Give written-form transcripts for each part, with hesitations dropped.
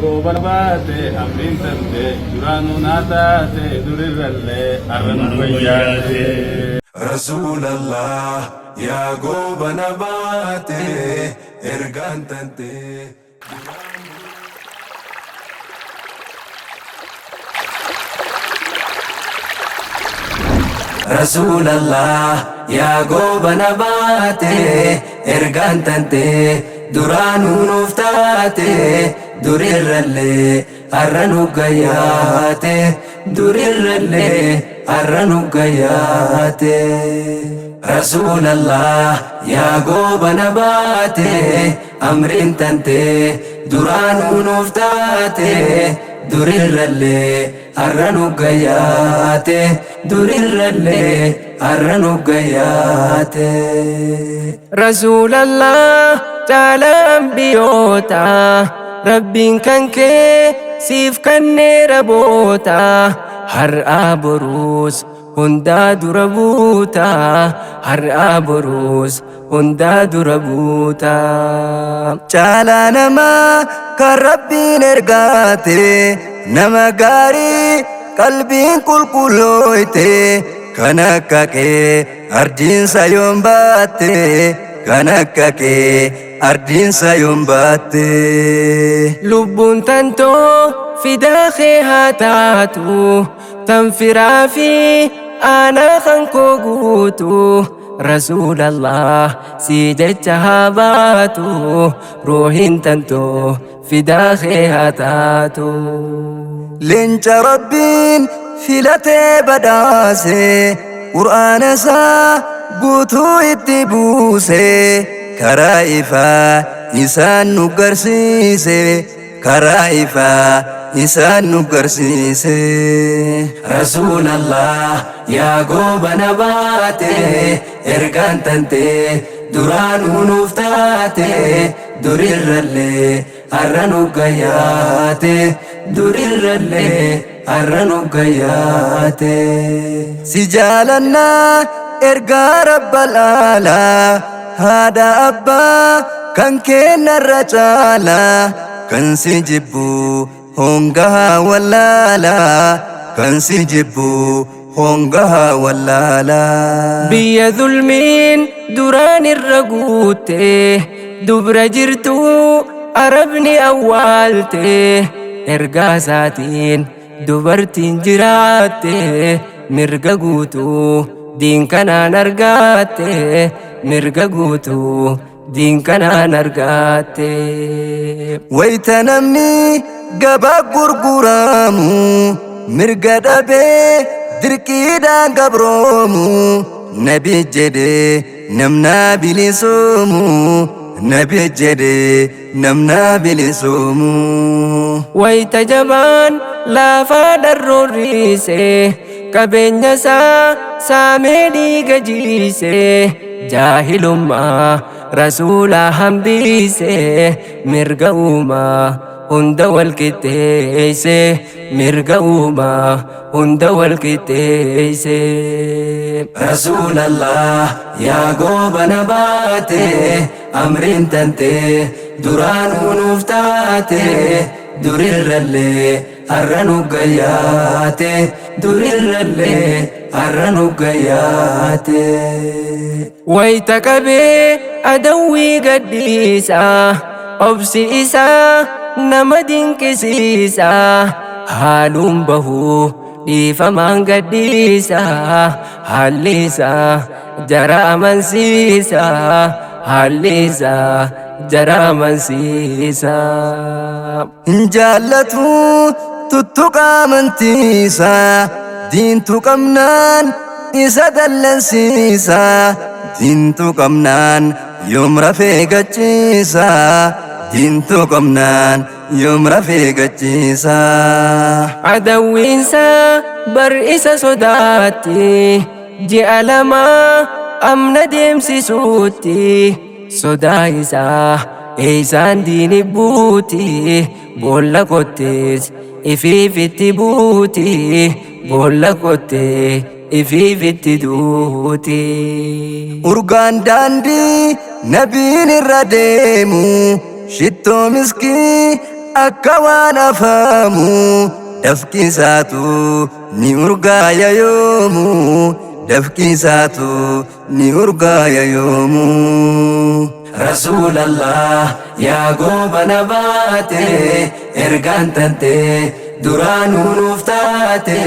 Goobana baate amriin tante duraanuu naa taate durirrallee har'a nu wayyaate. Rasuulallah yaa goobana baate ergaan tante duraanuu. Rasuulallah yaa goobana baate ergaan tante duraanuu nuuf taate durirrallee har'a nu gayyaate durirrallee har'a nu gayyaate. Rasuulallah yaa goobana baate amriin tante duraanuu nuuf taate durirrallee har'a nu gayyaate durirrallee har'a nu gayyaate. Rasuulallah caalaa ambiyoota Rabbiin kan kee siif kenneera boota har'aa boruus hundaa dura buuta har'aa boruus hundaa dura buuta. Caalaa namaa kan Rabbiin ergaate nama gaarii qalbiin qulqullooyte kan akka kee ardiinsa yoon baatte kan akka kee ardiinsa yoon baatte. Lubbuun tantoo fidaa kee haa taatu tan firaa fi aanaa kan koo guutu Rasuulallah si jecha haa baatu ruuhin tantoo fidaa kee haa taatu. Leenca Rabbiin filatee badhaase Qur'aana isaa guutuu itti buuse karaa ifaa isaan nu garsiise karaa ifaa isaan nu garsiise. Rasuulallah yaa goobana baate ergaan tante duraanuu nuuf taate durirrallee har'a nu gayyaate durirrallee har'a nu gayyaate. Si jaalannaa ergaa rabbal aalaa haadha abbaa kan kennarra caalaa kan si jibbu hongahaa wallaalaa kan si jibbu hongahaa wallaalaa. Biyya zulmiin duraan irra guutte dubra jirtu arabni awwaalte ergaa isaatiin dubartiin jiraatte mirga guutuu diin kanaan argaatte mirga guutuu diin kanaan argaatte. Wayita namni gabaa gurguramu mirga dhabee dirqiidhaan gabroomu nabi jedhee namna bilisoomu nabi jedhee namna bilisoomu. Wayita jabaan laafaa dharroorriise qabeenya isaa saamee dhiiga jiise jaahilummaa rasuula hambise mirga uumaa hunda wal qixxeesse mirga uumaa hunda wal qixxeesse. Rasuulallah yaa goobana baate amriin tante duraanuu nuuf taate durirrallee har'a nu gayyaate durirrallee har'a nu gayyaate. Wayita qabee adawwii gadhiisa obsi isaa nama dinqisiisa haaluun bahuu dhiifamaan gadhiisa haalli isaa jara amansiisa haalli isaa jara amansiisa. Hin jaallatu tuttuqa amantiisa diintu qabnaan isa dallansiisa diintu qabnaan yoom rafee gachiisa diintu qabnaan yoom rafee gachiisa. Adawwiinsa bar isa sodaatti ji'a lama amna deemsisuutti sodaa isaa eeysaan diini buuti boolla kottees ifiifitti buuti boolla kottee ifiifitti duuti. Urgaan daandii nabiin irra deemu shittoo miskii akka waan afaamu dafqisaatu ni urgaaya yoomu dafqisaatu ni urgaaya yoomu. Rasuulallah yaa goobana baate ergaan tante duraanuu nuuf taate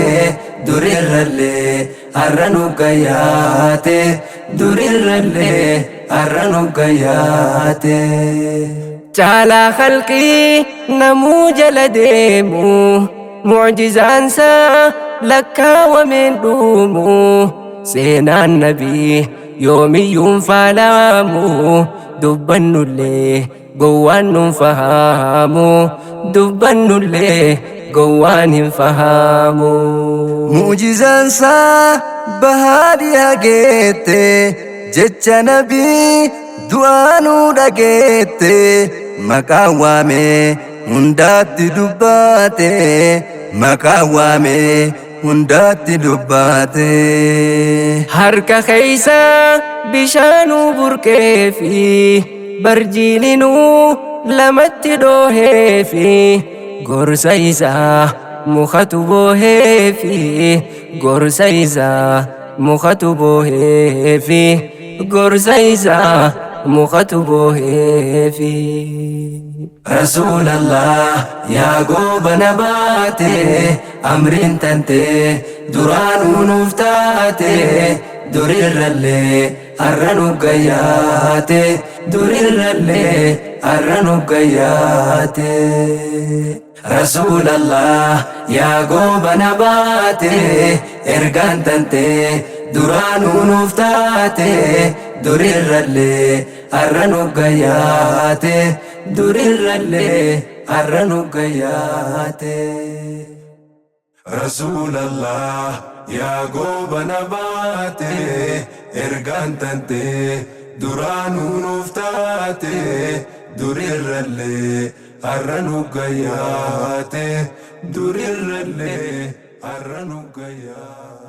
durirrallee har'a nu gayyaate durirrallee har'a nu gayyaate. Caalaa khalqii namuu jala deemu mucjizaansaa lakkaawameen dhuumu seenaan nabii yoomiyyuun faalaamu dubbannullee gowwaan nun fahamu dubbannullee gowwaan hin fahamu. Mu'jizaansaa bahaadhi hageette jecha nabii du'aanuu dhageette maqaa waamee hundaatti dubbaate maqaa waamee hundaatti dubbaate. Harka keeysa bishaanuu burqeefi barjiilinuu lamatti dhooheefi gorsa isaa mukatu booheefi gorsa isaa mukatu booheefi gorsa isaa mukatu booheefi. Rasuulallah yaa goobana baate amriin tante duraanuu nuuf taate durirrallee har'a nu gayyaate durirrallee har'a nu gayyaate. Rasuulallah yaa goobana baate ergaan tante duraanuu nuuf taate durirrallee har'a nu gayyaate durirrallee har'a nu gayyaate. Rasuulallah yaa goobana baate ergaan tante duraanuu nuuf taate durirrallee har'a nu gayyaate durirrallee har'a nu gayyaate.